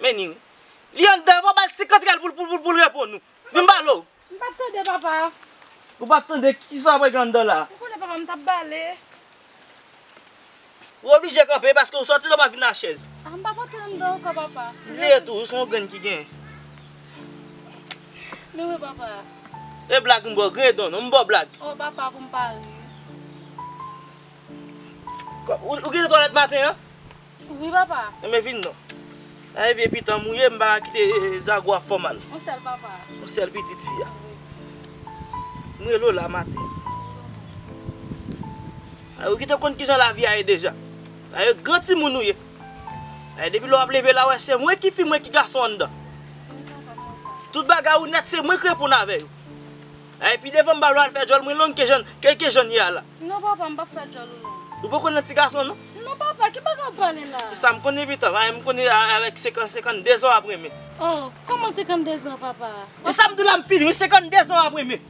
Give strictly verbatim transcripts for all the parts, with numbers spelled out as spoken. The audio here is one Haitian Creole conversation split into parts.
Men ni wi. Li anndan, fò ba l senkant riyal pou l, pou l, pou l, pou l reponn ou. Vin m pale w. M pa t tande, papa. Ou pa t tande? Kisa w ap regle anndan la? Ou konnen, papa, m t ap bale. Ou oblije kanpe paske ou sòti la w pa vin ak chèz. A, m p ap antre anndan ankò, papa. M bliye tou, ou se yon grenn ki genyen. Men wi, papa. E blag m ba w, grenn don, non, m ba w blag. O, papa, pou m pa ri. Kò, ou, ou gentan twalèt maten an? Wi, papa. Enben, vin non. Ay, vye pitanm ou ye, m pa ka kite, e, e, zago ap fè w mal. Yon sèl, papa. Yon sèl pitit fi a. Wi. M rele w la maten. Ay, ou gentan konn kijan lavi a ye deja. Ay, gran timoun ou ye. Ay, depi lè w ap leve la, w wè se mwen ki fi, mwen ki gason anndan. Tout bagay ou nèt, se mwen k reponn avè yo. Ay, pi devan m pa vle w al fè djòl mwen long ke jan, ke, ke jan n ye a la. Non, papa, m p ap fè djòl ou non. Ou poko nan ti gason, non? Non, papa, ki bagay w ap pale la? Sa m konnen, pitanm, ay, m konnen a, avèk senkant, senkannde zan w ap renmen. O, kòman senkannde zan, papa? E sa m di w la, m fini, wi, senkannde zan w ap renmen.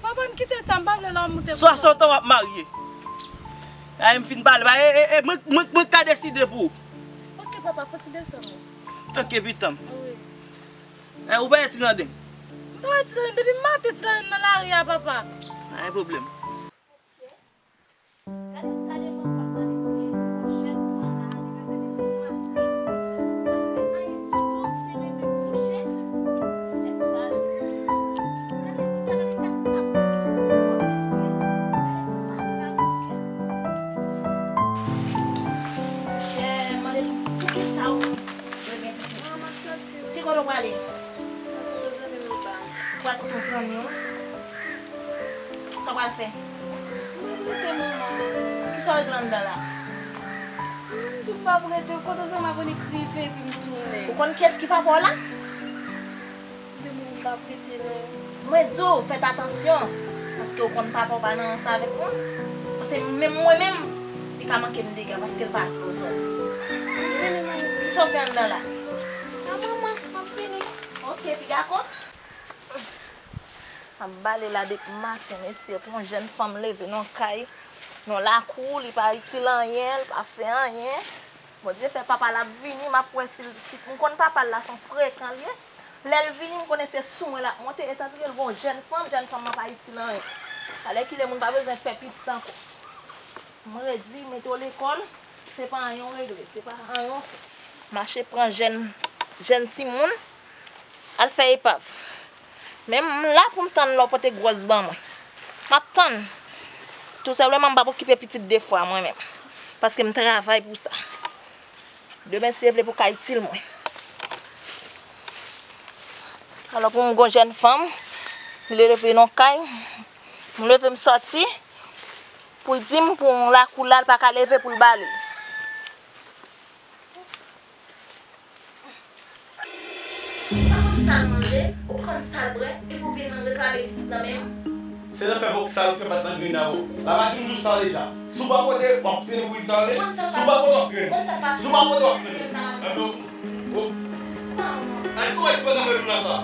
Papa, n kite sa, m pa vle lè w moute. Swasant an w ap marye. Ay, m fin pale, ba, e, e, e, mwen, mwen, mwen ka deside pou ou. Ok, papa, fò ti desann wi. Ok, pitanm. Wi. E, ou pa wè Ti Landen? M pa wè Ti Landen, depi maten Ti Landen nan lari a, papa. Pa gen pwoblèm. Gade, gade manman Malis, se yon jèn fanm la, li leve depi maten, li pa fè anyen ditou, se leve kouche, tèt chaje. Gade, gade, gade, gade, gade, mesye, gade fatra, mesye. Monchè, mande m, poukisa ou vle gen pitit? Ki kote w prale? Mwen kote zanmi m anba. Ou pral kote yon zanmi w? Sa w pral fè? Mwen rete manman. Kisa w regle anndan la? M di w m p ap rete, kote zanmi m ap vin rive epi m tounen. Ou konn kiyès ki papa w la? M di mwen m p ap rete non. Mwen di w, fèt atansyon, paske ou konn papa w pa nan ansanm avèk mwen. Paske menm mwen menm, li ka manke m dega paske l pa vle w sòti. M vini, manmi. Kisa w fè anndan la? A manman, m ap vini. Ok, piga kont. M ap bale la depi maten, mesye, pou yon jèn fanm leve nan kay, nan lakou, li pa itil anyen, li pa fè anyen. Bondye fè papa l ap vini, m ap wè si l, si, m konn papa l la se yon frekan l ye. Lè l vini, m konnen se sou mwen l ap monte, etandiske l gon jèn fanm, jèn fanm nan pa itil anyen. Alèkile moun pa bezwen fè pitit ankò. M redi, mete w lekòl, se pa anyen w regle, se pa anyen w fè. Mache pran jèn, jèn timoun, al fè epav. Men m la pou m tann lè w pote gwòs ban mwen. M ap tann. Tou senpleman, m p ap okipe pitit de fwa mwen menm. Paske m travay pou sa. Demen, si Dye vle, pou ka itil mwen. Alò, pou m gon jèn fanm, li leve nan kay, m leve m sòti, pou l di m pou yon lakou la, l pa ka leve pou l bale. Ou pa konn sa l manje, ou pa konn sa l bwè, epi w vin reklame pitit nan men m? Se nan fè bòk sa l fè pa t nan grenn avè w. Laba di m di w sa deja. Si w pa pote, w ap trennen pou pitit la ale. Si w pa pote, w ap trennen. Si w pa pote, w ap trennen. Enben, o. Èske w wè ki pral nan men nou la sa?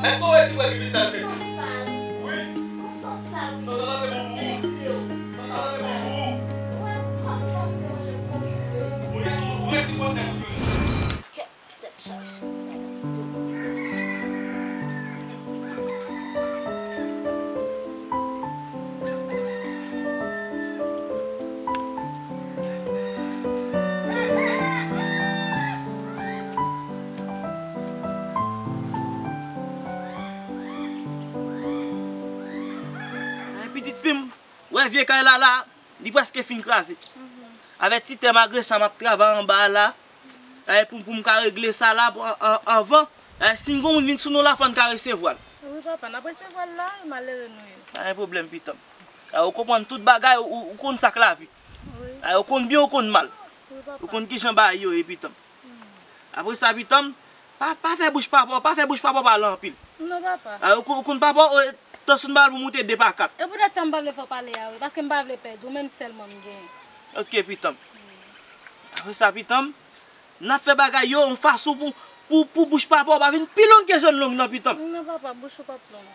Èske w wè ki pral gen pitit sa l fè ti? Wi. Sanzantan te bon pou ou. Sanzantan te bon pou ou. Ou gen tout vrè sipòtè pou yo. Tèt chaje. Ay, pitit fi m, wè vye kay la la, li prèske fin kraze. Avèk ti tè malgre sa m ap travay anba a la, ay, pou, pou m ka regle sa la pou, an, an, anvan, ay, si m gon moun vin sou nou la, fò n ka resevwa l. Wi, papa, n ap resevwa l la, wi, malere nou ye. Pa gen pwoblèm, pitanm. Ay, ou konprann tout bagay, ou, ou konn sa k lavi. Wi. Ay, ou konn byen, ou konn mal. Wi, papa. Ou konn kijan bagay yo ye, pitanm. Apre sa, pitanm, pa, pa fè bouch papa w, pa fè bouch papa w pale anpil. Non, papa. Ay, ou konn, ou konn papa w, e, tansyon pa l pou moute de pa kat. E poutèt sa m pa vle fè w pale a, wi, paske m pa vle pèdi w, menm sèlman m genyen. Ok, pitanm. Apre sa, pitanm, n ap fè bagay yo yon fason pou, pou, pou bouch papa w pa vin pi long ke jan l long nan, pitanm. Non, papa, bouch ou p ap long.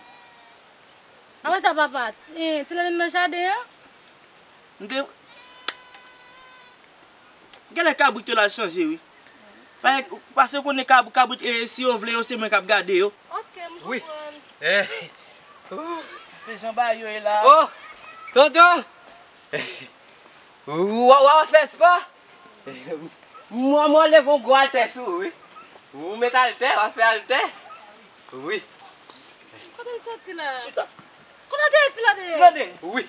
Apre sa, papa, e, ti Lèlin nan jaden an? M te, genlè kabrit yo l al chanje, wi. Paske, paske w konnen kab-, kabrit, e, si yo vle yo, se mwen k ap gade yo. Ok, m konprann. Wi. Eh. Se jan bagay yo ye la. Oh, tonton. W ap fè spò? Mwen, mwen leve yon gwo altè sou ou, wi. Ou met altè, w ap fè altè. Wi. Kote l soti la? Chita. Kote l te ye, Ti Lande? Ti Lande. Wi.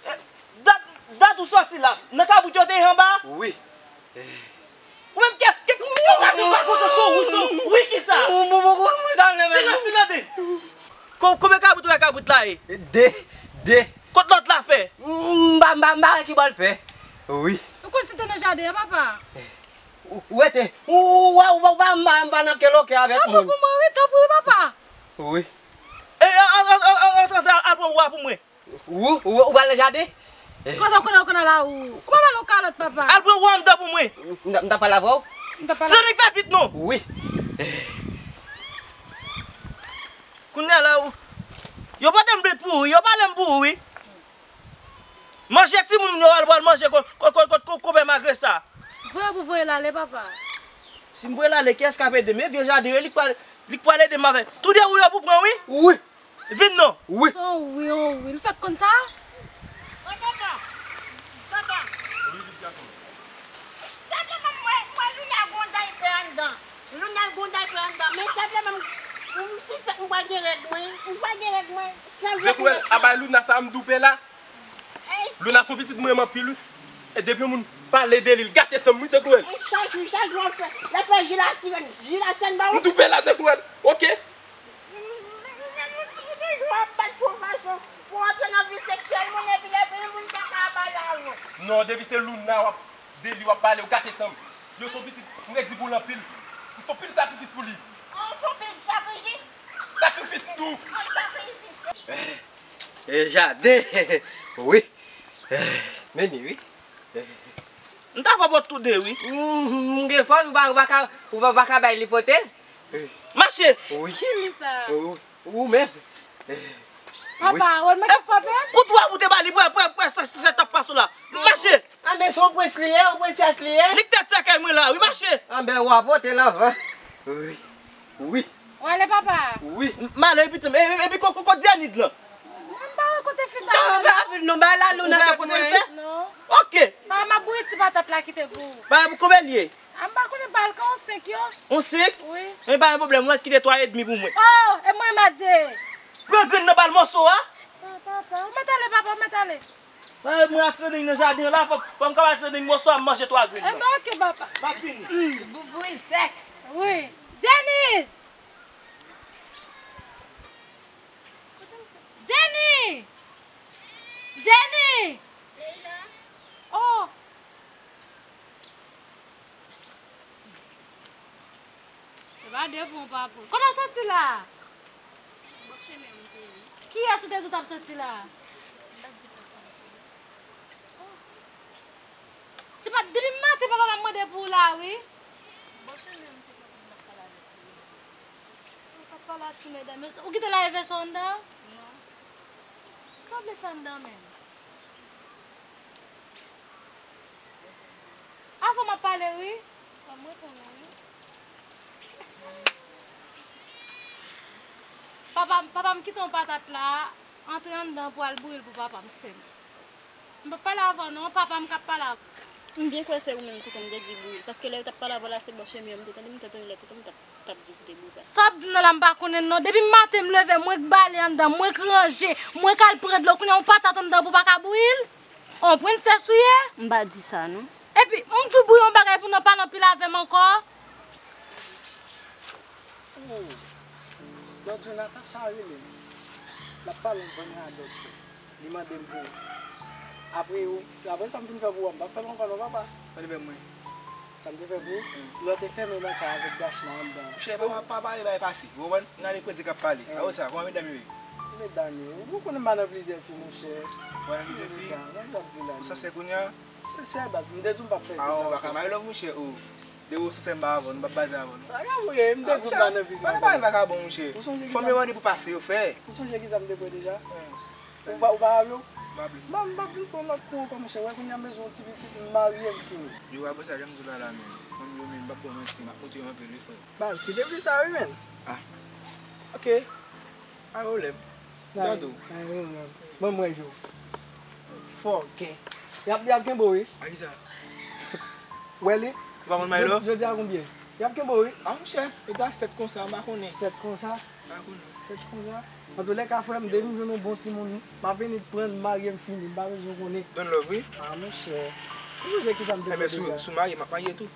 Eh, dat, dat ou soti la, nan kabrit yo te ye anba? Wi. Ou menm kè, kè, ou pa sou pa kontan sou wi, sou wi ki sa? Silans, Ti Lande. Ko-, konbyen kabrit ou wè kabrit la ye? De, de. Kot lòt la fè? M pa, m pa, m pa wè ki bò l fè. Wi. Ou konn si te nan jaden an, papa? Ou, ou rete. Ou, ou, ou, ou, ou pa, m pa, m pa nan kè lokè avèk moun. Tanpri pou mwen, wi, tanpri, papa. Wi. E, e, e, al pran wa pou mwen. Ou, ou, ou pral nan jaden? Kote w konnen w konnen la ou? Ou pa ba nou kalòt, papa. Al pran wa anndan pou mwen. M t ap, m t ap pale avè w. M t ap pale. Zannik fè vit non. Wi. Kounye a la ou. Yo pote m brit pou ou, yo pale m pou ou, wi. Manje timoun yo al pral manje ko-, ko-, ko-, ko-, ko-, konbyen malgre sa. Voye pou voye l ale, papa. Si m voye l ale, kiyès k ap ede m? E vye jaden yo, li k pral, li k pral ede m avè. Tou de ou yo pou pran, wi. Wi. Vin non. Wi. Se yon wi, yon wi. Li fèk konn sa? Wi, pitit gason. Senpleman, mwen, mwen, Luna gon daypè anndan. Luna gon daypè anndan. Men senpleman, m, m sispèk m pral gen règ mwen. M pral gen règ mwen. Zekwèl, a bay Luna sa m doupe la. Luna se yon pitit mwen renmen anpil, wi. E depi yon moun pale de li, l gate san m, wi, Zekwèl. Chak jou, chak jou, l ap fè, l ap fè ji lasirèn, ji lasirèn ba ou. M doupe la, Zekwèl. Ok. Ou toujou ap bat fo fason pou antre nan vi seksyèl moun epi lè vini moun pa ka pale avè w. Non, depi se Luna w ap de li w ap pale, ou gate san m. Yo se yon pitit, m redi pou l anpil. M fè anpil sakrifis pou li. An fè anpil sakrifis? Sakrifis, m di w. An sakrifis. E jaden. Wi. Men li, wi. M ta fè pou tou de, wi. M, m gen fòs, ou pa, ou pa ka, ou pa, pa ka bay li pote l. Mache! Wi. Ki li sa? Ou, ou menm. Papa, wè l mèt ap frape? Kout wa pou te ba li, pran, pran, pran, sa, sa, sa t ap pase la. Mache! Anben, se yon prens li ye, yon prensès li ye. Li k tèt sèkèy mwen la, wi, mache! Anben, wa pote l anvan. Wi. Wi. W ale, papa? Wi. M ale, epi, epi, epi, ko-, ko-, kote Dyanid lan? M pa wè kote fi sa. Non, pa rapid, non, bay la Luna tèt mwen. Non. Ok. Pa, m ap bouyi ti patat la kite pou ou. Bay pou konbyen l ye? A, m pa konnen, ba l ka yon senk yo. Yon senk? Wi. Men pa gen pwoblèm, ou mèt kite twa edmi pou mwen. Oh, e mwen m a di. Pran grenn nan ba l mòso a. Pa, papa, ou mèt ale, papa, ou mèt ale. Mwen, mwen ak Sandrine nan jaden an la, fò, fò m kapab Sandrine mòso a m manje twa grenn nan. Enben, ok, papa. M ap vini. Mm, boubouy sèk. Wi. Jenny! Jenny! Jenny! Oh! Se pa de bon pa bon. Kote w soti la? Bò chemen an m te ye. Kiyès ou te di w t ap soti la? M pa t di pèsonn, se li. Oh. Se pa depi maten papa m ap mande pou ou la, wi. Bò chemen an m te kanpe, m t ap pale avèk ti medam yo. Ou t ap pale ak ti medam yo? Ou kite lave vès ou anndan? Non. Sa w vle fè anndan menm? Avan m ap pale, wi. Ban m reponn ou, wi. Papa, papa m kite yon patat la, antre anndan pou al bouyi l pou papa m, sè m. M p ap pale avè w non, papa m k ap pale avè w. M byen kwè se ou menm tou konn te di bouyi l, paske lè yo t ap pale avè w la, se bò chemen an m te tande, m te tande lè tou konn t ap, t ap di w pou te bouyi patat. Sa w ap di m nan la, m pa konnen non. Depi maten m leve, mwen k bale anndan, mwen k ranje, mwen k al pran dlo, kounye a yon patat anndan pou w pa ka bouyi l? On prensès ou ye? M pa di sa non. Epi, m di w bouyi yon bagay pou n pa pale anpil avè m ankò. Oh, lòt jou Natacha rele m. L ap pale yon bann radòt sou. Li mande m pou ou. Apre ou, apre sa m fin fè pou ou a, m p ap fè l ankò non, papa. Sa te fè mwen. Sa m te fè pou ou? Lè w te fèmen nan kay avèk Dachna anndan. Monchè, papa, pa pale bay pase. Ou konprann? N ale koze k ap pale. A ou sa, kòman medam yo ye? Medam yo, ou konnen m pa nan plizyè fi, monchè. Ou pa nan plizyè fi? Medam, sa m t ap di la. Ou sansè kounye a? Sensè baz, m te di w m p ap fè vi sa ankò. Ah, ou pa ka may love, monchè, oh. De ou sensè m pa avè w, nou p ap baze avè w, non. Sa ka vre, m te di w m pa nan vi sa ankò. Pa nan bagay vakabon, monchè. Fanm yo mande pou pase yo fè. Ou sonje kisa m te pran deja? Ou pa, ou pa raple w? M pa vle. M pa, m pa vin pran lòt kou ankò, monchè. Wè, kounye a m bezwen yon ti pitit, m marye, m fini. Yo, apre sa, jan m di w la, la, men. Fanm yo, men, m p ap ba w manti, m ap montre yo anpil, wi, frè. Baz, kite vle sa, wi, men. Ah. Ok. Pa gen pwoblèm. Gade w. Ban m wè, Jo. Fòkè. Y ap, y ap kenbe w, wi. A ki sa? Wè li? Ou pa konn may love? Jodi a konbyen? Y ap kenbe w, wi. A, monchè, e ta sèt konsa, m pa konnen. Sèt konsa? M pa konnen. Sèt konsa? Antoulèka, frè m, depi m jwenn yon bon timoun, m ap vini pran l, marye m fini, m pa bezwen konnen. Don love, wi. A, monchè. Ou sonje kisa m te di w deja? Enben, si w marye, m ap marye tou.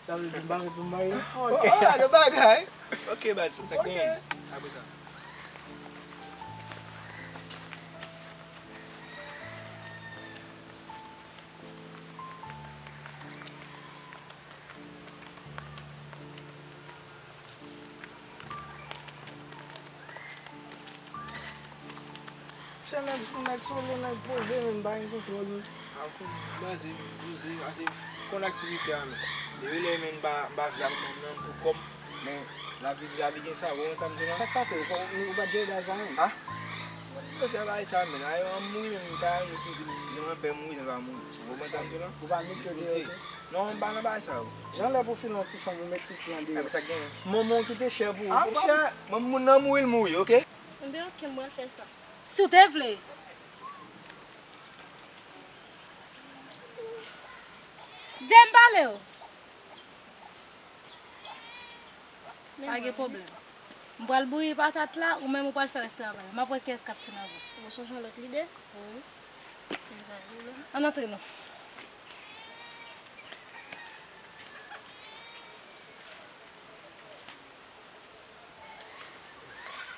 Sa vle di m pa fèt pou m marye? Oh, oh, gade bagay. Ok, baz, sa k genyen? Apre sa. Chè nèg sou nèg solo, nèg poze, men m pa gen kontwòl, men. A, ou konn baze, men poze, ase konn aktivite a, men. Depi lè, men, m pa, m pa vle ap tann nan pou kòb, men lavi, lavi gen sa, ou konprann sa m di w la? Sa k pase? Ou pa, ou pa t jere bagay sa menm? A? Mwen se bagay sa, men. Ay, an mouri, men m pa, nou ki di, si mwen pè mouri, se pa mouri. Ou konprann sa m di w la? Ou pa met yo deyò tou? Non, m pa nan bagay sa yo. Jan lè pou fini yon ti fanm, ou met tout pye an deyò. Sa k genyen? Manman w kite chè pou ou. A, monchè, mwen, moun nan mouri, l mouri, ok? Enben, ok, m pral fè sa. Si w te vle. Di m pale w. Pa gen pwoblèm. M pral bouyi patat la, ou menm ou pral fè rès travay la. M ap wè kiyès k ap fini avan. Ou sonje yon lòt lide? Wi. Ann antre non.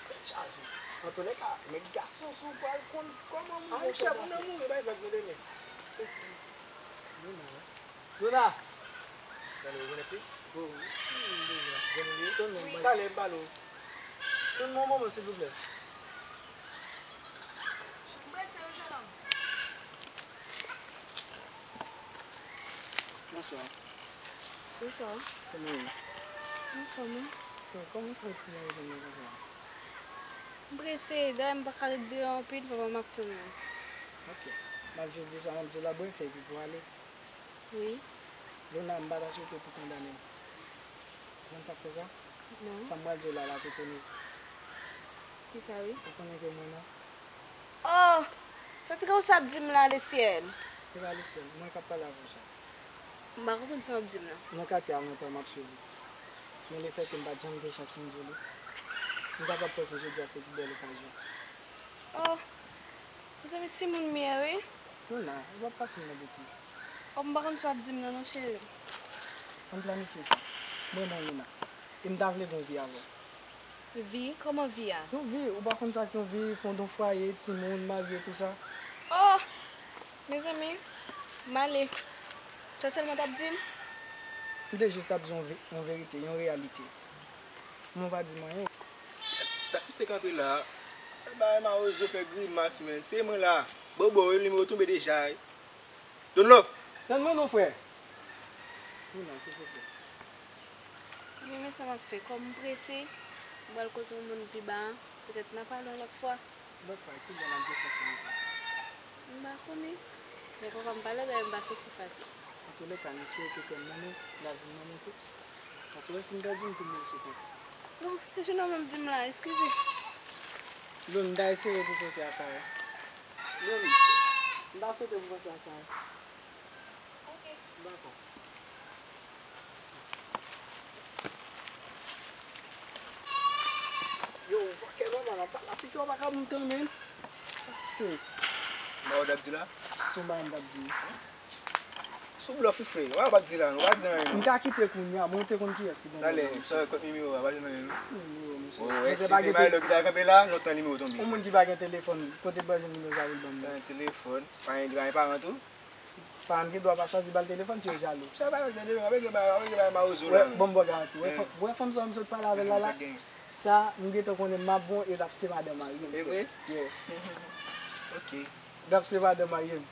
Tèt chaje. Antouka, men gason, si w pral konn kòman moun yo fè pase. Luna, wi. Luna! Tande, ou rekonèt li? Wi, wi. Jwenn li? Tann mwen, talè m pale w. Tann mwen yon moman, silvouplè. M prese wi, jennonm. Bonswa. Bonswa. Kòman w ye? Anfòm, wi. Bon, kòman w fè ti jan ou jwenn mwen konsa? M prese, dayè m pa ka ret deyò anpil, papa m ap tann mwen. Ok. M ap jis di sa m ap di w la, bwè fè epi pou w ale. Wi. Luna, m pa ta swete pou kondane w. Ou konn sa k fè sa? Non. Sa m pral di w la, l ap etone w. Kisa, wi? Ou konnen ke mwen nan. Oh! Sa ti granmoun sa ap di m la, lesyèl? Se pa lesyèl, mwen k ap pale avè w sa. M pa konprann sa w ap di m nan. Nan katye a lontan m ap swiv ou. Men lefètke m pa t janm gen chans pou m di w li, m kapab panse jodi a se pi bèl okazyon. Oh! Mezanmi, timoun m ye, wi. Luna, ou p ap pase m nan betiz. Oh, m pa konn sa w ap di m nan non, cheri. Ann planifye sa. M renmen w, Luna. E m ta vle gen yon vi avè w. Vi? Kòman vi a? Yon vi, ou pa konn sa k yon vi, fondon fwaye, timoun, marye, tou sa. Oh! Mezanmi, m ale. Sa sèlman w t ap di m? M te jis t ap di w yon ve-, yon verite, yon reyalite. Men w pa di m anyen. Tèt misye kanpe la. Sa bay mawozo fè grimas, men. Se mwen la. Bobo, nimewo tonbe deja, wi. Don Love! Tann mwen non, frè. Luna, silvouplè. Wi, men sa m ap fè? Kòm m prese, m pral kote yon moun pi ba a. Petèt n a pale yon lòt fwa. Lòt fwa, kilè n ap gen chans la ankò? M pa konnen. Men papa m pa la, dayè m pa soti fasil. Antoulèka, m espere ke kè m nan men w, lavi m nan men w tou. Paske w wè si m pèdi w, m tou mouri sou kont ou. Non, se jennonm nan m di m la, eskize. Lou, m ta eseye pou panse a sa, wi. Lou, m ta swete pou panse a sa, wi. Ok. Dakò. Yo, fòkè manman la, pa la tifi w pa ka moute men. Sa pase? Ba w dat di la? Sou ba m dat di. Sou blòf wi frè, w pa di la non, w pa di anyen non. M ka kite kounye a, mwen te konn kiyès ki ban m. Talè, sa wè kòt nimewo a, pa jwenn anyen non. Nimewo, mesye. Ou wè si se Maylou ki ta kanpe la, lontan nimewo tonbe. Yon moun ki pa gen telefòn, kote l pral jwenn nimewo sa pou l ban m nan? Pa gen telefòn, pa gen, li pa gen paran tou? Paran gen dwa pa chwazi ba l telefòn si yo jalou. Sa pa gen telefòn, pa gen ba, pa gen ba mawozo la. Wè, ban m ba w garanti. Wè fanm, wè fanm sa w m sot pale avè l la la. Sa, m gentan konnen m ap bon e l ap se madanm marye m. E vre? Yeah. Ok. L ap se madanm marye m.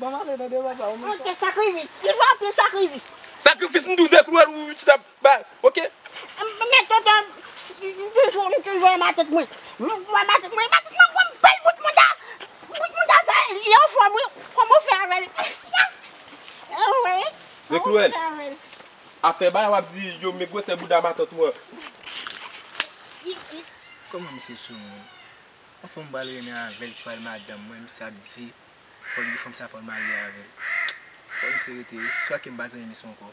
Ban m ale tande papa, ou menm sa. Anpil sakrifis. Li fè anpil sakrifis. Sakrifis m douz klou al ou ti tap bay, ok? Men tonton, m toujou, m toujou wè matant mwen. M wè matant mwen, matant mwen, m bèl bout moun ta. Clouel, afè bagay w ap di yo, men gwosè bouda matant ou an. Kòman misye sou moun? Anfen, m pral renmen avè l, ki pral madanm mwen, misye ap di, fòk li, fanm sa fò l marye avè l. Fòk misye rete wi. Swa ke m pa janm renmen misye ankò.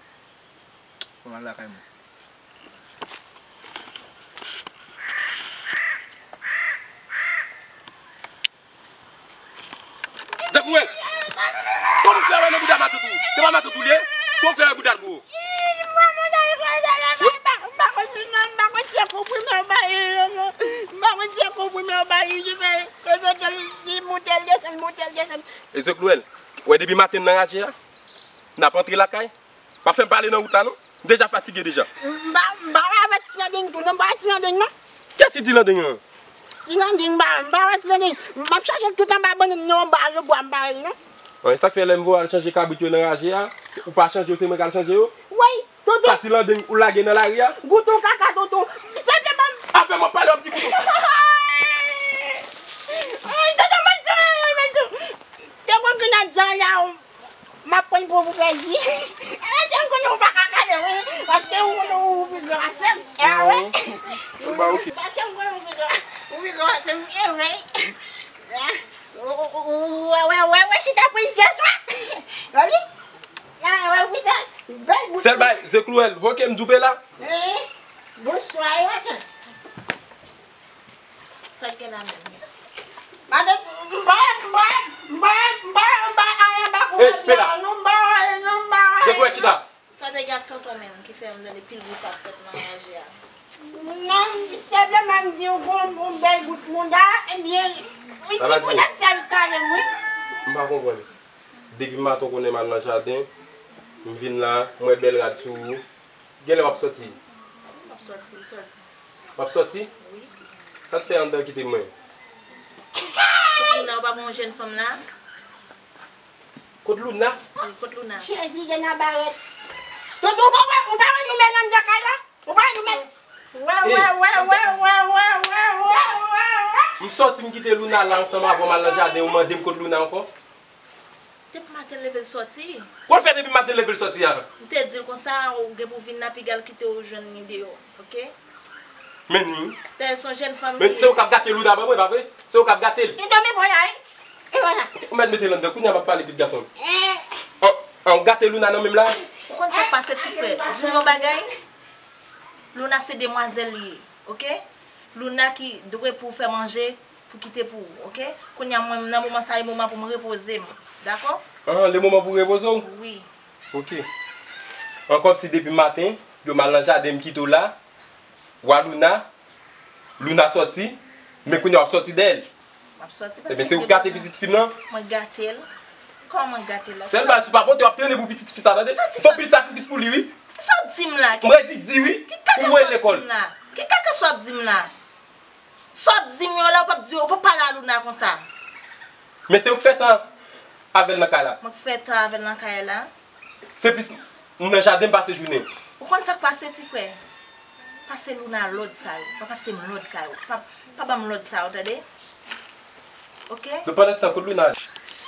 Bon, m al lakay mwen. Zak Nwèl! Kòman w fè wè nan bouda matant ou? Se pa matant ou li ye? Kòman w fè wè bouda l gwo? Ezek Nwèl, wè depi maten m nan raje a, n ap antre lakay. Pa fè m pale nan wout la non. M deja fatige deja. M pa, m pa wè avèk ti Landeng tou non, m pa wè ti Landeng non. Kiyès ki ti Landeng lan? Ti Landeng, m pa, m pa wè ti Landeng. M ap chache l tout anba bannann nan, anba le bwa, m pa wè l non. An, e sa k fè lè m voye al chanje kabrit yo nan raje a, ou pa chanje yo, se mwen k al chanje yo? Wi, tonton. Sa ti Landeng ou lage nan lari a? Gouton kaka, tonton. Senpleman. Apre m ap pale, w ap di gouton. Ay, tonton, mwen di, mwen di. Te konn grenadyan la, m ap pran pou, pou pèdi. E, se m konnen ou pa ka gade, wi. Paske ou konnen ou pi gran pase m. E, wi. Paske m konnen ou pi gran, ou pi gran pase m. E, wi. Wè, wè, wè, wè, chita pou isyès, wè. Tande? Wè, wè, sèl bay, ze Clouel, ok, m double la. Bonswa, e, maten. Sa k gen la menm? Maten, m pa wè, m pa wè, m pa wè, m pa wè, m pa wè anyen anba kouvèt la. Non, m pa wè, non, m pa wè. Ze Clouel, chita. Sa te gen ak tonton menm ki fè m tande pil bri sa ap fèt nan raje a. Non, m senpleman m di w gon yon bèl bout mouda, ebyen, wi, se poutèt sa l pale m, wi. M pa konprann. Depi maten w konnen m al nan jaden, m vin la, m wè bèl rad sou ou. Genlè w ap sòti. M ap sòti, m sòti. W ap sòti? Wi. Sa l fè anndan kite mwen? Kot Louna, ou pa gon jèn fanm la? Kot Louna? Wi, kot Louna? Jezi de Nazarèt. Tonton, ou pa wè, ou pa wè nou mèt anndan kay la? Ou pa wè nou mèt? Wè, wè, wè, wè, wè. M sòti, m kite Louna la ansanm avè w, m al nan jaden, ou mande m kot Louna ankò? Depi maten l leve l sòti. Kòman l fè depi maten l leve l sòti a? M te di l konsa, ou gen pou vin la, piga l kite w jwenn li deyò, ok? Men ni. Tè, se yon jèn fanm li ye. Men se ou k ap gate Louna ban mwen, pa vre? Se ou k ap gate l. Li te men pran la, wi. E vwala. Ou mèt mete l anndan, kounye a m ap pale pitit gason m. An, an, ou gate Louna nan men m la? Ou konn sa k pase, ti frè? Di w yon bagay. Louna se demwazèl li ye, ok? Louna ki dwe pou fè manje, pou kite pou ou, ok? Kounye a mwen, nan moman sa, e moman pou m repoze m, dakò? Ah, le moman pou repoze w? Wi. Ok. An, kòmsi depi maten, yo m al nan jaden, m kite w la, w a Louna, Louna sòti, men kounye a w ap sòti dèyè l. M ap sòti paske... Ebyen, se ou k gate pitit fi m nan? Mwen gate l? Kòman mwen gate l la? Sèl bagay, si w pa pote, w ap trennen pou pitit fi sa, tande? Fò w pil sakrifis pou li, wi. Sa w di m la? Mwen di, di wi. Ki kaka sa w di m la? Ki kaka sa w di m la? Sa w di m yo la, ou p ap di, ou p ap pale a Louna konsa. Men se ou k fè tan avè l nan kay la. Mwen k fè tan avè l nan kay la. Se plis m nan jaden m pase jounen. Ou konn sa k pase, ti frè? Pase Louna lòd sa yo. Pa pase m lòd sa yo. Pa, pa ban m lòd sa yo, tande? Ok? Pandan se tan, kot Louna?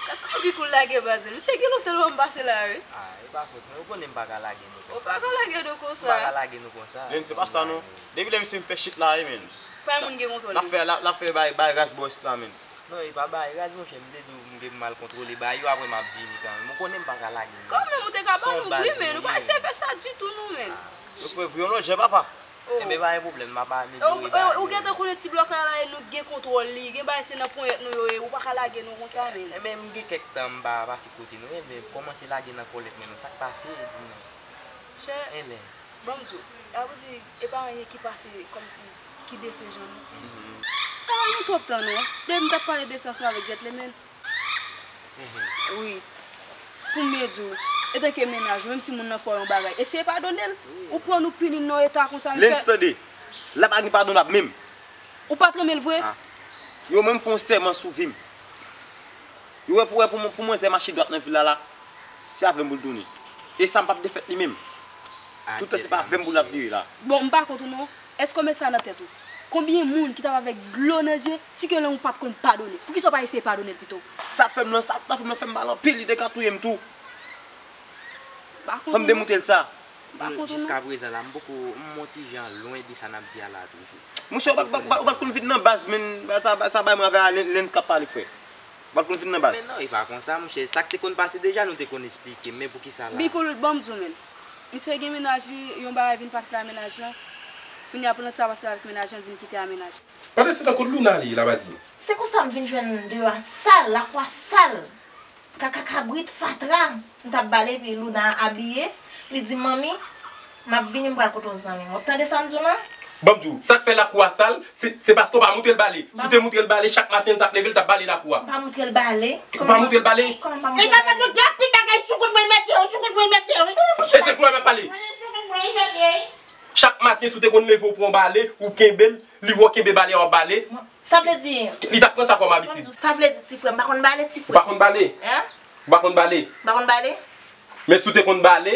Gad kòman Bikou lage baz mwen. Misye gen lontan l wè m pase la, wi. Ah, e pa fòt mwen. Ou konnen m pa ka lage nou konsa. Ou pa ka lage nou konsa. M pa ka lage nou konsa. Len, se pa sa non. Depi lè misye fin fè chit la, wi, men. Pa gen moun gen kontwòl li. L ap fè, l ap, l ap fè bay, bay ras bòs la, men. Non, e pa bay ras, monchè. M te di w m gen pou m al kontwole bay yo, apre m ap vini kanmenm. Ou konnen m pa ka lage nou konsa. Kanmenm, ou te ka ban nou bri, men. Nou pa eseye fè sa ditou, nou, men. Ah, nou fè vre yon lòt jan, papa. Oh. Enben, pa gen pwoblèm, m ap amelyore bagay yo. Ou gentan konnen ti blòk la, la, e nou k gen kontwòl li. Gen bagay se nan ponyèt nou yo ye, ou pa ka lage nou konsa, men. Enben, m gen kèk tan m pa pase kote nou. Enben, kòmanse lage nan kòlèt men nou. Sa k pase, di m non. Chè, ban m di w, sa vle di, e pa anyen ki pase kòmsi ki dese jan non. Sa pa gen twòp tan non. Depi m t ap pale de sa ansanm avèk Jet Lemèn. Wi. Pou m byen di w, etanke mennaj ou, menm si moun nan fè w yon bagay, eseye padone l. Ou pran nou pini n nan yon eta konsa, misye. Lens, tande. La pa gen padonab menm. Ou pa t renmen l vre? Ah. Yo menm fè yon sèman sou vi m. Yo wè pou, wè pou, pou manzè mache dwat nan vil la, la. Se avè m pou l tounen. E sa m p ap defèt li menm. Toutan se pa avè m pou l ap vire la. Bon, m pa kont ou non. Èske w met sa nan tèt ou? Konbyen moun ki t ap avèk dlo nan zye si ke lè ou pa t konn padone? Poukisa w pa eseye padone l pito? Sa fè m lan, sa, sa fè m lan fè m mal anpil, li te ka touye m tou. Fò m demoute l sa. Pa kont ou non. Jiskaprezan la, m poko, m on ti jan lwen de sa n ap di a la toujou. Monchè, ou pa, ou pa, ou pa konn vin nan baz, men sa, sa bay mwen avè a, Lens k ap pale, frè. Ou pa konn vin nan baz. Men non, e pa konsa, monchè. Sa k te konn pase deja, nou te konn esplike, men poukisa la? Bikoul, ban m di w, men. Misye gen mennaj li, yon bagay vin pase la mennaj lan. Kounye a, pandan sa pase la avèk mennaj lan, vin kite a mennaj li. Pandan se tan kot Luna li, Labadi? Se konsa m vin jwenn deyò a sal, lakou a sal. Kaka kabrit, fatra. M t ap bale, epi Luna abiye. Li di, "Manmi, m ap vini, m pral kote yon zanmi m." W ap tande sa m di w lan? Ban m di w, sa k fè lakou a sal, se, se paske w pa moutre l bale. Si w te moutre l bale, chak maten, l t ap leve, l t ap bale lakou a. M pa moutre l bale. Ou pa moutre l bale? Kòman m pa moutre l bale? Egal, mwen, tout gad, pi bagay, sou kout mwen, mete yo, sou kout mwen, mete yo. E se kou a m ap pale. Sou kout mwen, mete yo. Chak maten, si w te konn leve, w pran bale, ou kenbe l, li wè w kenbe bale a, w ap bale. Sa vle di. Li t ap pran sa kòm abitid. Sa vle di, ti frè, m pa konn bale, ti frè. Ou pa konn bale? Hein? Ou pa konn bale? M pa konn bale? Men si w te konn bale,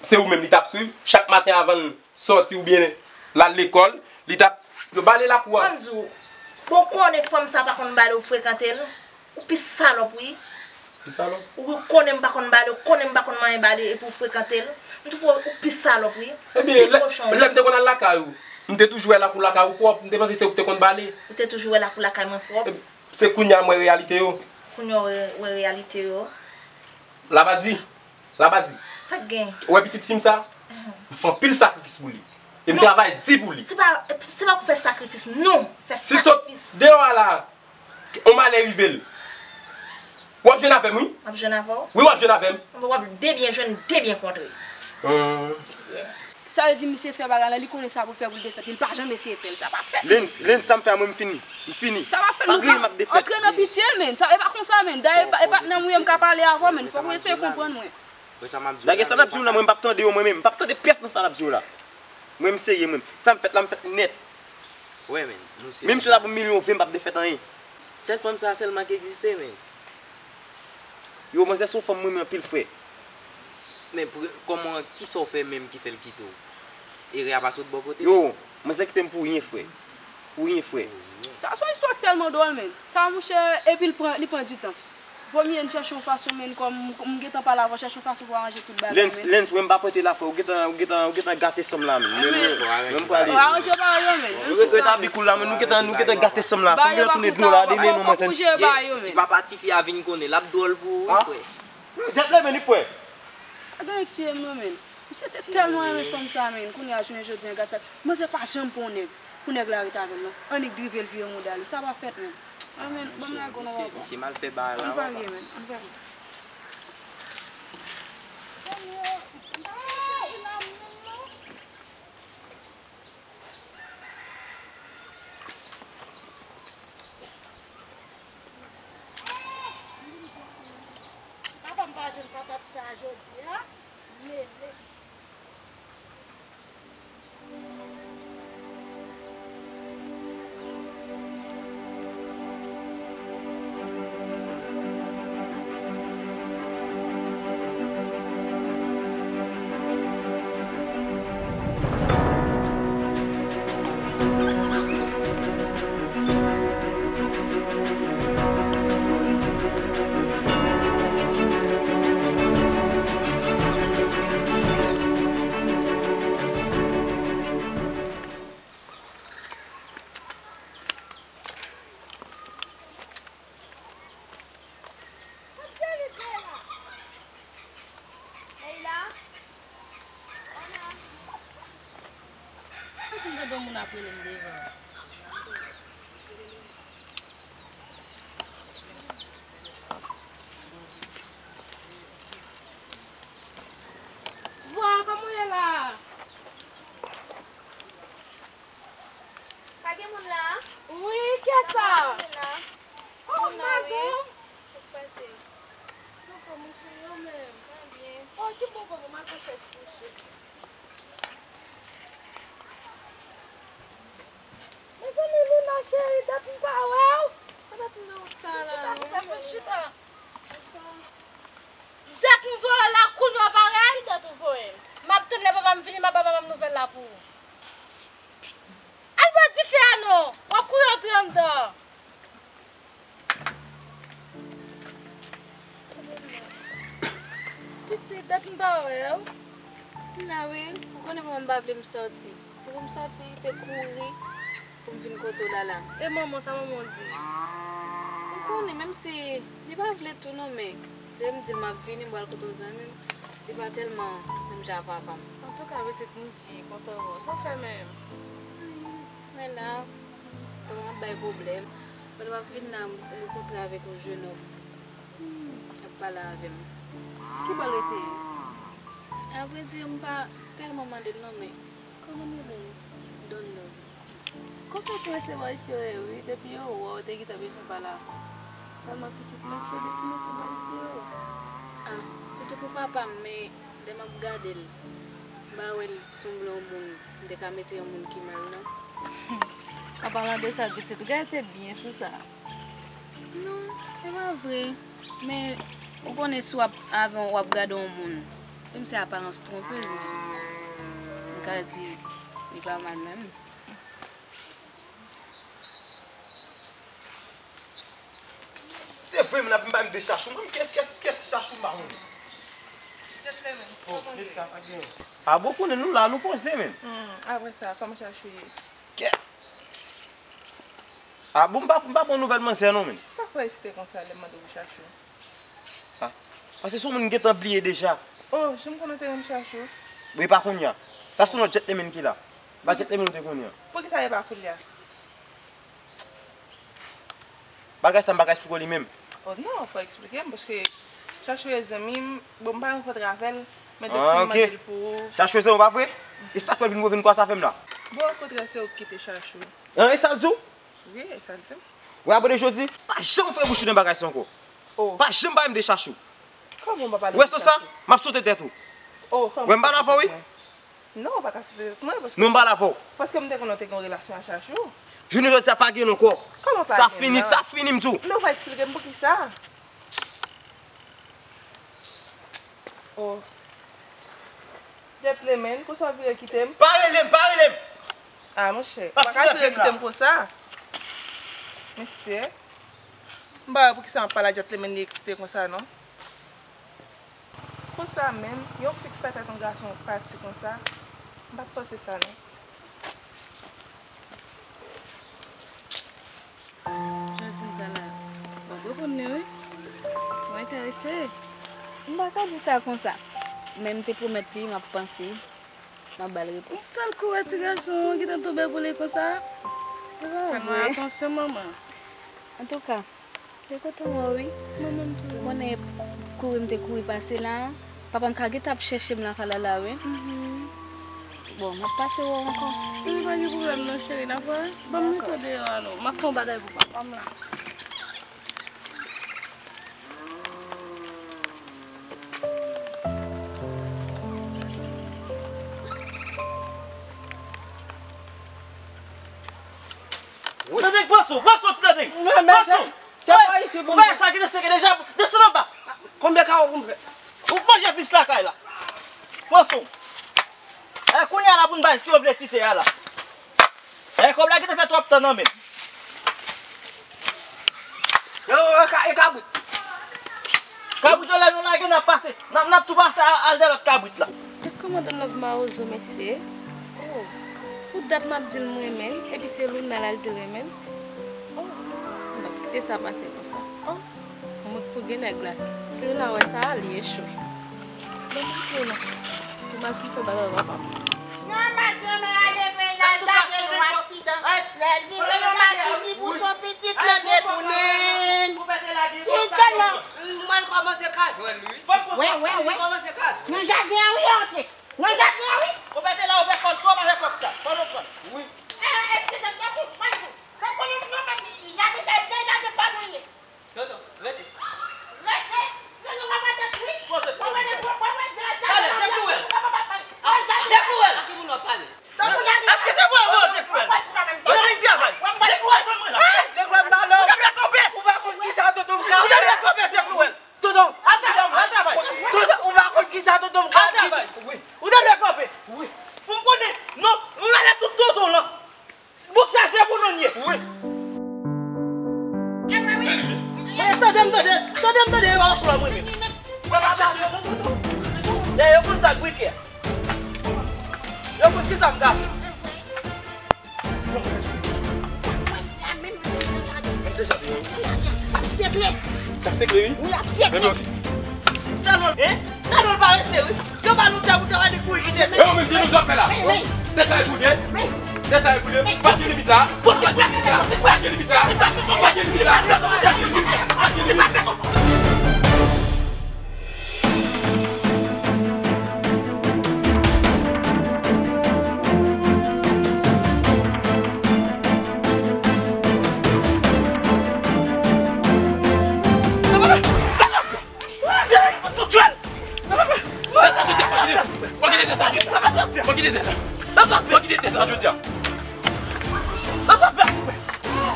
se ou menm li t ap swiv. Chak maten avan l sòti oubyen l al lekòl, li t ap bale lakou a. Ban m di w, bon, ou konnen fanm sa pa konn bale, ou frekante l, ou pi salòp, wi. Pi salòp? Ou konnen m pa konn bale, ou konnen m pa konn manyen bale, epi ou frekante l. M twouve w pi salòp, wi. Ebyen, pi lè, kochon, wi. Lè m te konn al lakay ou, m te toujou wè lakou lakay ou pwòp, m te panse se ou ki te konn bale. Ou te toujou wè lakou lakay mwen pwòp? Ebyen, se kounye a m wè reyalite yo. Kounye a w wè, wè reyalite yo. Labadi, Labadi. Sa k gen? Ou wè pitit fi m sa? M fè anpil sakrifis pou li. E m travay di pou li. Se pa, se pa pou fè sakrifis, non. Fè sakrifis. Si l sot deyò a la, yon malè rive l, w ap jwenn avè m, wi. W ap jwenn avè w? Wi, w ap jwenn avè m. W ap debyen jwenn, debyen kontre. Sa vle di misye fè bagay la, li konnen sa pou fè pou l te fèt. Li pa janm eseye fè l. Sa pa fèt. Lens, Lens, sa m fè a mwen, m fini. M fini. Sa pa fèt. Pa griye m ap defèt. Antre nan pitye l, men. Sa, e pa konsa, men. Dayè, e pa, e patnè m ou ye, m ka pale avè w, men. Fòk ou eseye konprann mwen. Dayè, sa n ap di w la, mwen, m p ap tande yo, mwen menm. M p ap tande pyès nan sa n ap di yo la. Mwen, m serye, mwen. Sa m fèt la, m fèt nèt. Wi, men. Menm si yo ta ban m milyon ven, m p ap defèt anyen. Sèl fanm sa a sèlman k egziste, men. Yo, manzè se yon fanm mwen renmen anpil, frè. Men pou, kòman, kisa w fè menm ki fè l kite w? Erè a pa sot bò kote l? Yo, manzè kite m pou ryen, frè. Pou ryen, frè. Sa se yon istwa k tèlman dwòl, men. Sa, monchè, epi l pran, li pran ditan. Vomye n chèche yon fason, men, kòm m, m gentan pale avè w, chèche yon fason pou aranje tout bagay, Lens, men. Lens, mwen m pa prete la, frè. Ou gentan, ou gentan, ou gentan gate sanm la, men. Mwen, mwen, mwen, m prale. Aranje bagay yo, men. Mwen regrèt abikoul la, men nou gentan, nou gentan gate sanm la. Sanm gentan tounen dlo la, de men nou, manzè. Si papa tifi a vin konnen, l ap dwòl pou ou, wi, frè. Dèt leve, ni frè. Pa gen anyen k tiye m non, men. Misye te tèlman renmen fanm sa, men. Kounye a, jounen jodi a, gad sa. Manzè pa janm pran yon nèg. Pou nèg la ret avè l, non. Annik drive l vire mouda li. Sa pa fèt, men. Ah, men, ban m lage w nan wòb la. Misye mal fè bagay la, papa. Ann varye, men. Ann varye. Si papa m pa jwenn patat sa a jodi a, mele. Kot Jerry te la? Leila? Ana? Mwen santi m tande yon moun ap rele m devan. Vwa, kòman w ye la? Pa gen moun la? Wi, kiyès sa? Pa gen moun la. Oh, Mado! Sa k pase? Anfòm, monchè, ou menm? Mwen byen. Oh, ki bon, bon, bon, m al pran chèz pou ou, cheri. Mezanmi, Luna, cheri, dat m pa wè w. Sa dat m wè w. Sa la, chita, non, chita. Bonsoir. Dat m voye w la, kounye a w parèt. Ki dat ou voye m? M ap tann lè papa m vini, m ap ba papa m nouvèl la pou ou. Al bwè dife a non! W ap kouri antre anndan. Pitit, dat m pa wè w. M la wi, ou konnen manman m pa vle m sòti. Si pou m sòti, se kouri pou m vin kote w la la. E manman, sa manman w di? Ou konnen, menm si li pa vle tou non, men lè m di l m ap vini, m pral kote yon zanmi m, li pa tèlman menm jan ak papa m. Antouka, pitit, m byen kontan wè w. Sa w fè menm? Anyen, mwen la, papa m ap bay pwoblèm. Pandan m ap vin la, m rankontre avèk yon jennonm. L ap pale avè m. Ki bò l rete? Avrèdi, m pa tèlman mande l non, men kòman nou rele l? Don Love. Konsa ti mesye bò isi yo ye wi, depi yo wè w, yo te gentan bezwen pale avè w. Sèlman pitit mèfye de ti mesye bò isi yo. Ah, sitou pou papa m, men lè m ap gade l, m pa wè l sanble yon moun m te ka mete yon moun ki mal non. An palan de sa, pitit, ou genlè te byen sou sa. Non, se pa vre. Men, s- ou konnen si w ap, avè w, w ap gade yon moun, menm si aparans twonpez, men m ka di, li pa mal menm. Se vre, men ap vin ba m de chachou. Mwen, kès, kès, kès chachou m pa konnen. Oh, Meska, sa gen. A bon, konnen nou la, nou poze, men. Hmm, apre sa, kòman chachou ye? Kè. A bon, m pa, m pa bon nouvèl manzè non, men. Sa k fè w esite konsa lè m mande w pou chachou? Ah, paske se yon moun m gentan bliye deja. Oh, jan m konnen w te renmen chachou. Wi, pa kounye a. Sa se yon lòt gentleman ki la. Pa gentleman ou te konnen an. Poukisa e pa kounye a? Bagay sa m pa ka esplike w li menm. Oh non, fò w eksplike m, paske chachou e zanmi m, bon, m pa rankontre avè l, men depi m mande l pou ou. Chachou e zanmi w, pa vre? E sa k fè l vin revin kwa sa fè m la? Bon, okontrè, se ou ki kite chachou. An, e sa l di w? Wi, e sa l di m. Wè, abone jodi, pa janm fè bouch ou nan bagay sa ankò. Oh. Pa janm pale m de chachou. Kòman w pa pale m de chachou? Wè sa, m ap sote tèt ou. Oh, kòman? Wè, m pale avè w, wi. Non, ou pa ka sote tèt mwen, paske. Non, m pale avè w. Paske m te konnen w te gen yon relasyon ak chachou. Jounen jodi a pa gen l ankò. Kòman pa gen l? Sa fini, sa fini, m di w. Men ou pa eksplike m poukisa. Oh. Gentleman, konsa w vire kite m? Pa rele m, pa rele m! Ah, monchè, ou pa ka vire kite m konsa. Mesye, m pa wè poukisa m ap pale a gentleman li eksite konsa, non. Konsa menm, yon fi k fè tèt yon gason pati konsa, m pa t panse sa, non. Jan w di m sa la, w ap reponn li wi. Mwen enterese. M pa ka di sa konsa. Men m te pwomèt li, m ap panse, m ap ba l repons. Yon sèl kou wè ti gason an gentan tonbe pou li konsa. Sa gen atansyon manman. Antouka, de kote w wè wi. Mwen menm tou. Ou konnen kouri m te kouri pase la. Papa m ka gentan ap chèche m lakay la la wi. Bon, m ap pase wè w ankò. Wi, pa gen pwoblèm non, cheri, n ap wè. Ban m met ou deyò a non. M ap fè yon bagay pou papa m la. Tande, pran sou, pran sou, ti tande. Pran sou. Se pa isi pou mwen. Ou wè sa ki te seke deja, desann anba. Konbyen kawo pou m fè? Ou manje plis lakay la. Pran sou. E kounye a la pou n bay si yo vle tite a la. E kòb la ki te fè twòp tan nan men. Yo, yo, e ka-, e kabrit. Kabrit yo lè nou lage n ap pase. N ap, n ap tou pase a-, al de lòt kabrit la. Gad kòman Don Love mawozo mesye. Oh, pou dat m ap di l m renmen l, epi se Luna l al di l renmen l. Oh, m p ap kite sa pase konsa. Oh, mwen k pou gen nèg la. Si Luna wè sa, li echwe. Bon, m kite w la. Ou mal ki fè bagay papa m. Nan maten, men ale men al gade yon aksidan. Lè l di, men yon masisi pou son pitit nan detounen. Si sèlman. Mwen kòmanse ka jwenn li. Wè, wè, wè. Kòmanse ka jwenn. Nan jaden an wi, antre. Nan jaden an wi. Ou mete la, ou fè kòl twòp avèk kòk sa. Fò nou pran. Wi. Eh, eskize m, tankou, mwen di, tankou nou, nou menm, jaden sa, se jaden pa nou ye. Tonton, rete. Rete. Se nou papa tèt wi. Bon, se ti bebe. Pale, se pou wè. Ah, se pou wè. A ki moun w ap pale? Èske se pou wè, se pou wè? Mwen di travay. Se pou wè, mwen la. Nèg la m pale w. Ou ta dwe kanpe. Ou pa konn kisa tonton m ka fè. Ou ta dwe kanpe, se pou wè. Tonton, al travay, al travay. Tonton, ou pa konn kisa tonton m ka di. Al travay, wi. Ou ta dwe kanpe. Wi. Pou m konnen, non, m malad tout tonton lan. Bouk sa se pou nou l ye. Wi. Tande m, tande, tande m, tande, yo, ankò mwen menm. Mwen pa chache yo, tonton. Dayè, yo konn sa k brike a. Yo konn ki sa m ka fè. Ap sekle. T ap sekle, wi. Wi, ap sekle. Men, men, ok. Talon, hein? Talon parese, wi. Yo ba nou tè pou travay de kouri kite. E ou menm, ki nou dòk fè la? Tèt sa e pou de. Tèt sa e pou de. Pa gen limit la. Pa gen limit la. Pa gen limit la. Pa gen limit la. Pa gen limit la.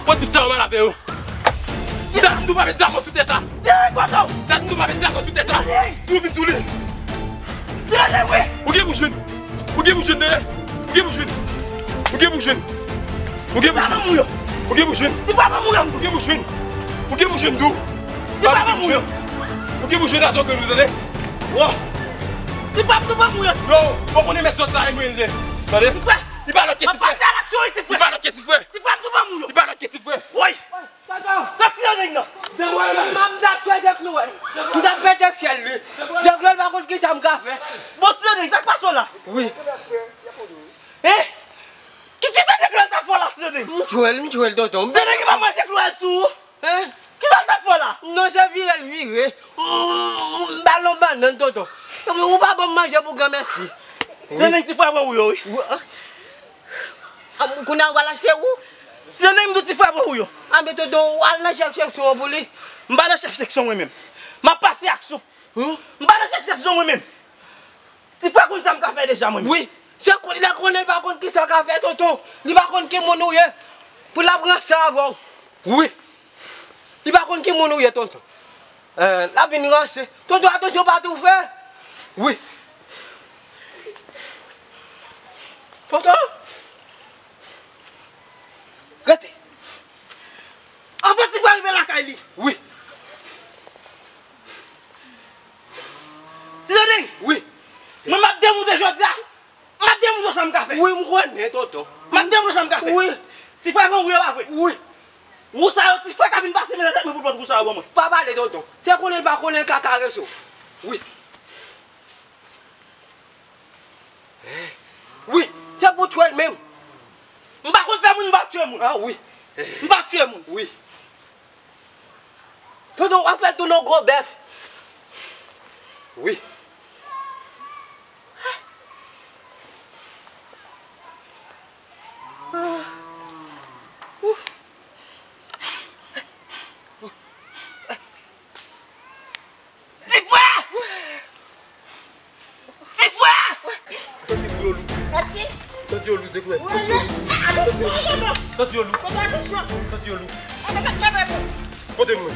Sa tout sa yo mal avè yo. Sa m tou pa met zam sou tèt sa. Sa m tou pa met zam sou tèt sa. Tou vin sou li. Ou gen pou jwenn. Ou gen pou jwenn, tande. Ou gen pou jwenn. Ou gen pou jwenn. Ou gen pou jwenn. Ou gen pou jwenn. Ou gen pou jwenn. Ou gen pou jwenn tou. Ou gen pou jwenn atò ke nou, tande. Wo. Ti frè m tou pa mouri. Yo, fò konnen mèt zòt la e mwen ye. Tande. Li pa lòt ke ti frè. Pase a laksyon wi, ti frè. Li pa lòt ke ti frè. Ti frè m tou pa mouri. Li pa lòt ke ti frè. Woy. Sòti nan nèg nan. M ap dat fè Zèklou wè. M t ap pete fyèl li. Zèklou pa konn kisa m ka fè. Bon, ti nèg, sa k pase w la? Wi. Hein? Ki, kisa Zèklou t ap fè w la, ti nèg? M tchwe l, m tchwe l, tonton. Ti nèg, ki pa mwen Zèklou al sou ou? Hein? Kisa l t ap fè w la? Non, se vire l vire. M, m, m ba l yon bannann, tonton. Epi ou pa ban m manje pou granmèsi. Ti nèg, ti frè mwen ou yo, wi. Wi, ah. A, kounye a ou pral achte ou? Ti nèg, m di w ti frè mwen ou yo. A, men tonton, ou al nan chèf seksyon an pou li. M pa nan chèf seksyon mwen menm. M ap pase aksyon. Hmm? M pa nan chèf seksyon mwen menm. Ti frè konn sa m ka fè deja mwen menm. Wi. Se kon, lè konnen li pa konn kisa l ka fè, tonton. Li pa konn ki moun ou ye. Pou l ap ranse avè w. Wi. Li pa konn ki moun ou ye, tonton. Eh, l ap vin ranse. Tonton, atansyon, pa toufe. Wi. Tonton. Rete. Anvan ti frè rive lakay li. Wi. Ti Dodeng. Wi. Mwen m ap demontre jodi a. M ap demontre w sa m ka fè. Wi, m konnen, tonton. M ap demontre w sa m ka fè. Wi. Ti frè mwen, wi, yo pa vre. Wi. Wou sa yo, ti frè ka vin pase men nan tèt mwen pou l pot wou sa yo ban mwen. Pa pale, tonton. Se konnen l pa konnen l ka karese w. Wi. Wi, se pou tchwe l menm. M pa konn fè moun, m p ap tchwe moun. Ah, wi. M p ap tchwe moun. Wi. Tonton, w ap fè l tounen yon gwo bèf. Wi. Ti frè! Ti frè! Santi yo lou. Santi? Santi yo lou, se kwè. Santi yo lou. Santi yo lou. Santi yo lou. Kote mwen?